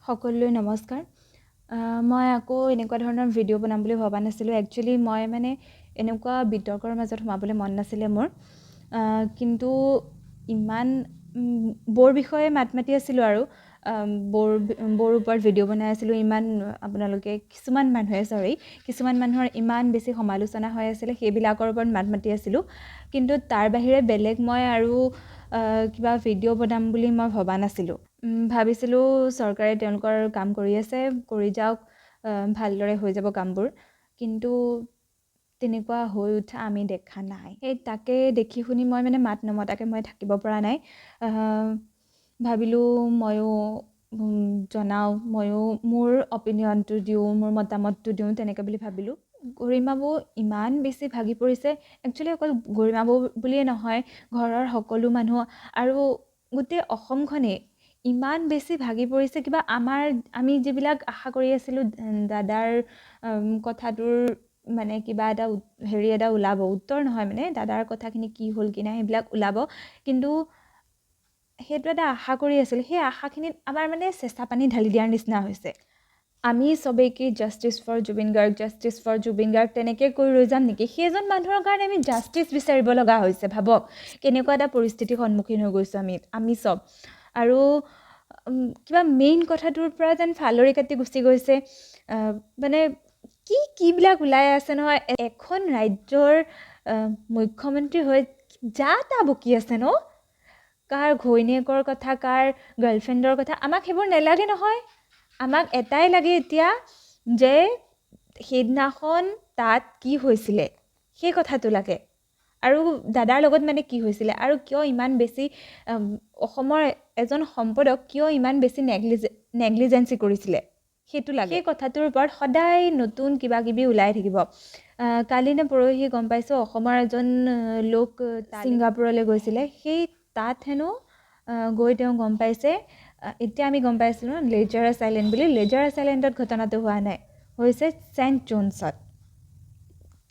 সকলোলৈ নমস্কাৰ। মই আকৌ এনেকুৱা ধৰণৰ ভিডিঅ' বনাম বুলি ভবা নাছিলোঁ। একচুৱেলি মই মানে এনেকুৱা বিতৰ্কৰ মাজত সোমাবলৈ মন নাছিলে মোৰ, কিন্তু ইমান বৌৰ বিষয়ে মাত মাতি আছিলোঁ আৰু বৌৰ ওপৰত ভিডিঅ' বনাই আছিলোঁ। ইমান আপোনালোকে কিছুমান মানুহে চৰি কিছুমান মানুহৰ ইমান বেছি সমালোচনা হৈ আছিলে, সেইবিলাকৰ ওপৰত মাত মাতি আছিলোঁ। কিন্তু তাৰ বাহিৰে বেলেগ মই আৰু কিবা ভিডিঅ' বনাম বুলি মই ভবা নাছিলোঁ। ভাবিছিলোঁ চৰকাৰে তেওঁলোকৰ কাম কৰি আছে, কৰি যাওক, ভালদৰে হৈ যাব কামবোৰ। কিন্তু তেনেকুৱা হৈ উঠা আমি দেখা নাই। সেই তাকে দেখি শুনি মই মানে মাত নমতাকৈ মই থাকিব পৰা নাই। ভাবিলোঁ ময়ো জনাওঁ, ময়ো মোৰ অপিনিয়নটো দিওঁ, মোৰ মতামতটো দিওঁ, তেনেকৈ বুলি ভাবিলোঁ। গৰিমা বৌ ইমান বেছি ভাগি পৰিছে। একচুৱেলি অকল গৰিমা বৌ বুলিয়ে নহয়, ঘৰৰ সকলো মানুহ আৰু গোটেই অসমখনেই ইমান বেছি ভাগি পৰিছে। কিবা আমি যিবিলাক আশা কৰি আছিলোঁ দাদাৰ কথাটোৰ মানে কিবা এটা হেৰি এটা ওলাব, উত্তৰ নহয় মানে দাদাৰ কথাখিনি কি হ'ল কি নাই সেইবিলাক ওলাব, কিন্তু সেইটো এটা আশা কৰি আছিলোঁ। সেই আশাখিনিত আমাৰ মানে চেঁচা পানী ঢালি দিয়াৰ নিচিনা হৈছে। আমি চবেই কি justice for Zubeen Garg, justice for Zubeen Garg তেনেকৈ কৈ ৰৈ যাম নেকি? সেইজন মানুহৰ কাৰণে আমি জাষ্টিছ বিচাৰিব লগা হৈছে। ভাবক কেনেকুৱা এটা পৰিস্থিতিৰ সন্মুখীন হৈ গৈছোঁ আমি চব। আৰু কিবা মেইন কথাটোৰ পৰা যেন ফালৰি কাটি গুচি গৈছে। মানে কি কিবিলাক ওলাই আছে নহয়। এখন ৰাজ্যৰ মুখ্যমন্ত্ৰী হৈ যা তা বকি আছে ন, কাৰ ঘৈণীয়েকৰ কথা, কাৰ গাৰ্লফ্ৰেণ্ডৰ কথা, আমাক সেইবোৰ নেলাগে নহয়। আমাক এটাই লাগে এতিয়া যে সেইদিনাখন তাত কি হৈছিলে সেই কথাটো লাগে, আৰু দাদাৰ লগত মানে কি হৈছিলে, আৰু কিয় ইমান বেছি অসমৰ এজন সম্পদক কিয় ইমান বেছি নেগলিজেঞ্চি কৰিছিলে সেইটো লাগে। সেই কথাটোৰ ওপৰত সদায় নতুন কিবা কিবি ওলাই থাকিব। কালি নে পৰহি গম পাইছোঁ অসমৰ এজন লোক ছিংগাপুৰলৈ গৈছিলে। সেই তাত হেনো গৈ তেওঁ গম পাইছে, এতিয়া আমি গম পাইছিলোঁ ন লেজাৰাছ আইলেণ্ড বুলি। লেজাৰাছ আইলেণ্ডত ঘটনাটো হোৱা নাই, হৈছে ছেইণ্ট জোনছত।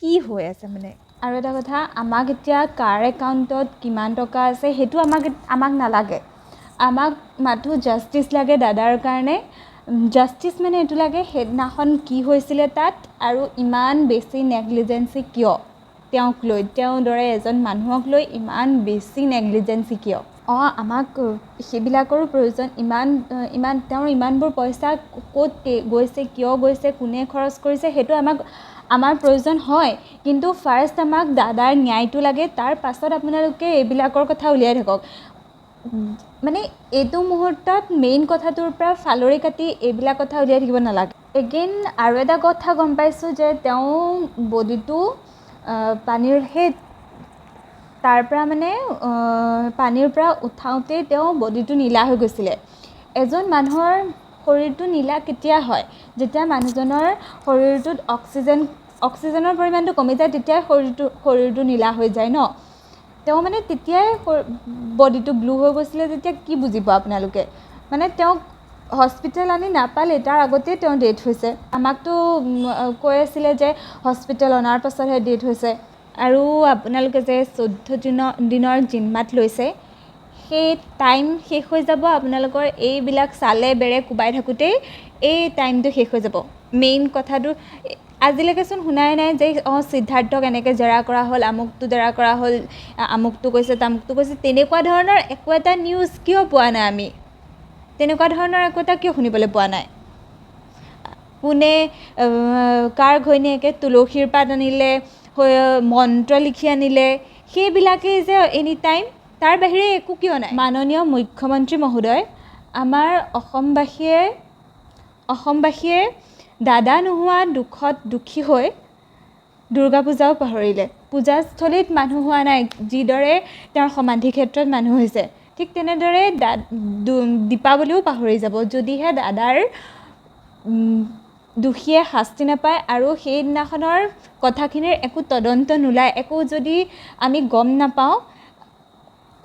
কি হৈ আছে মানে। আৰু এটা কথা, আমাক এতিয়া কাৰ একাউণ্টত কিমান টকা আছে সেইটো আমাক নালাগে। আমাক মাথো জাষ্টিছ লাগে দাদাৰ কাৰণে। জাষ্টিছ মানে এইটো লাগে সেইদিনাখন কি হৈছিলে তাত, আৰু ইমান বেছি নেগলিজেঞ্চি কিয় তেওঁক লৈ, তেওঁৰ দৰে এজন মানুহক লৈ ইমান বেছি নেগলিজেঞ্চি কিয়? অঁ, আমাক সেইবিলাকৰো প্ৰয়োজন। ইমান ইমান তেওঁৰ ইমানবোৰ পইচা ক'ত গৈছে, কিয় গৈছে, কোনে খৰচ কৰিছে, সেইটো আমাৰ প্ৰয়োজন হয়। কিন্তু ফাৰ্ষ্ট আমাক দাদাৰ ন্যায়টো লাগে, তাৰ পাছত আপোনালোকে এইবিলাকৰ কথা উলিয়াই থাকক। মানে এইটো মুহূৰ্তত মেইন কথাটোৰ পৰা ফালৰি কাটি এইবিলাক কথা উলিয়াই থাকিব নালাগে। এগেইন আৰু এটা কথা গম পাইছোঁ যে তেওঁ বডিটো পানীৰ সেই তাৰ পৰা মানে পানীৰ পৰা উঠাওঁতেই তেওঁ বডিটো নীলা হৈ গৈছিলে। এজন মানুহৰ শৰীৰটো নীলা কেতিয়া হয়? যেতিয়া মানুহজনৰ শৰীৰটোত অক্সিজেনৰ পৰিমাণটো কমি যায়, তেতিয়াই শৰীৰটো নীলা হৈ যায় ন। তেওঁ মানে তেতিয়াই বডিটো ব্লু হৈ গৈছিলে। যেতিয়া কি বুজিব আপোনালোকে? মানে তেওঁক হস্পিটেল আনি নাপালে, তাৰ আগতেই তেওঁ ডেথ হৈছে। আমাকতো কৈ আছিলে যে হস্পিটেল অনাৰ পাছতহে ডেথ হৈছে। আৰু আপোনালোকে যে 14 দিনৰ জিন্মাত লৈছে, সেই টাইম শেষ হৈ যাব আপোনালোকৰ। এইবিলাক চালে বেৰে কোবাই থাকোঁতেই এই টাইমটো শেষ হৈ যাব। মেইন কথাটো আজিলৈকেচোন শুনাই নাই যে অঁ সিদ্ধাৰ্থক এনেকৈ জেৰা কৰা হ'ল, আমুকটো জেৰা কৰা হ'ল, আমুকটো কৈছে, তামুকটো কৈছে, তেনেকুৱা ধৰণৰ একো এটা নিউজ কিয় পোৱা নাই আমি? তেনেকুৱা ধৰণৰ একো এটা কিয় শুনিবলৈ পোৱা নাই? কোনে কাৰ ঘৈণীয়েকে তুলসীৰ পাত আনিলে, মন্ত্ৰ লিখি আনিলে, সেইবিলাকেই যে এনি টাইম, তাৰ বাহিৰে একো কিয় নাই? মাননীয় মুখ্যমন্ত্ৰী মহোদয়, আমাৰ অসমবাসীয়ে দাদা নোহোৱা দুখত দুখী হৈ দুৰ্গা পূজাও পাহৰিলে। পূজাস্থলীত মানুহ হোৱা নাই, যিদৰে তেওঁৰ সমাধি ক্ষেত্ৰত মানুহ হৈছে, ঠিক তেনেদৰে দীপাৱলীও পাহৰি যাব যদিহে দাদাৰ দোষীয়ে শাস্তি নাপায় আৰু সেইদিনাখনৰ কথাখিনিৰ একো তদন্ত নোলায়, একো যদি আমি গম নাপাওঁ,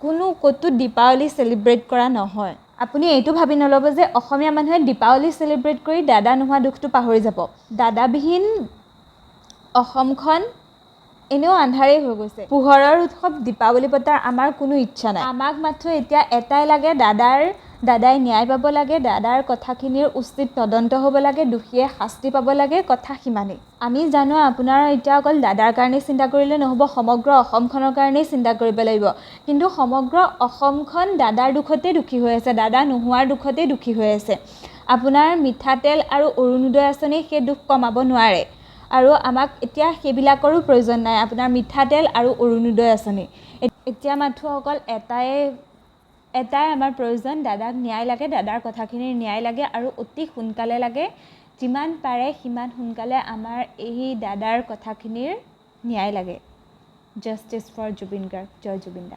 কোনো ক'তো দীপাৱলী চেলিব্ৰেট কৰা নহয়। আপুনি এইটো ভাবি নল'ব যে অসমীয়া মানুহে দীপাৱলী চেলিব্ৰেট কৰি দাদা নোহোৱা দুখটো পাহৰি যাব। দাদাবিহীন অসমখন এনেও আন্ধাৰেই হৈ গৈছে। পোহৰৰ উৎসৱ দীপাৱলী পতাৰ আমাৰ কোনো ইচ্ছা নাই। আমাক মাথো এতিয়া এটাই লাগে, দাদাৰ দাদাই ন্যায় পাব লাগে, দাদাৰ কথাখিনিৰ উচিত তদন্ত হ'ব লাগে, দোষীয়ে শাস্তি পাব লাগে, কথা সিমানেই। আমি জানো আপোনাৰ এতিয়া অকল দাদাৰ কাৰণেই চিন্তা কৰিলে নহ'ব, সমগ্ৰ অসমখনৰ কাৰণেই চিন্তা কৰিব লাগিব। কিন্তু সমগ্ৰ অসমখন দাদাৰ দুখতেই দুখী হৈ আছে, দাদা নোহোৱাৰ দুখতেই দুখী হৈ আছে। আপোনাৰ মিঠাতেল আৰু অৰুণোদয় আঁচনি সেই দুখ কমাব নোৱাৰে আৰু আমাক এতিয়া সেইবিলাকৰো প্ৰয়োজন নাই, আপোনাৰ মিঠাতেল আৰু অৰুণোদয় আঁচনি। এতিয়া মাথোঁ অকল এটাই এটাই আমাৰ প্ৰয়োজন, দাদাক ন্যায় লাগে, দাদাৰ কথাখিনিৰ ন্যায় লাগে আৰু অতি সোনকালে লাগে। যিমান পাৰে সিমান সোনকালে আমাৰ এই দাদাৰ কথাখিনিৰ ন্যায় লাগে। Justice for Zubeen Garg. Joy Zubeen da.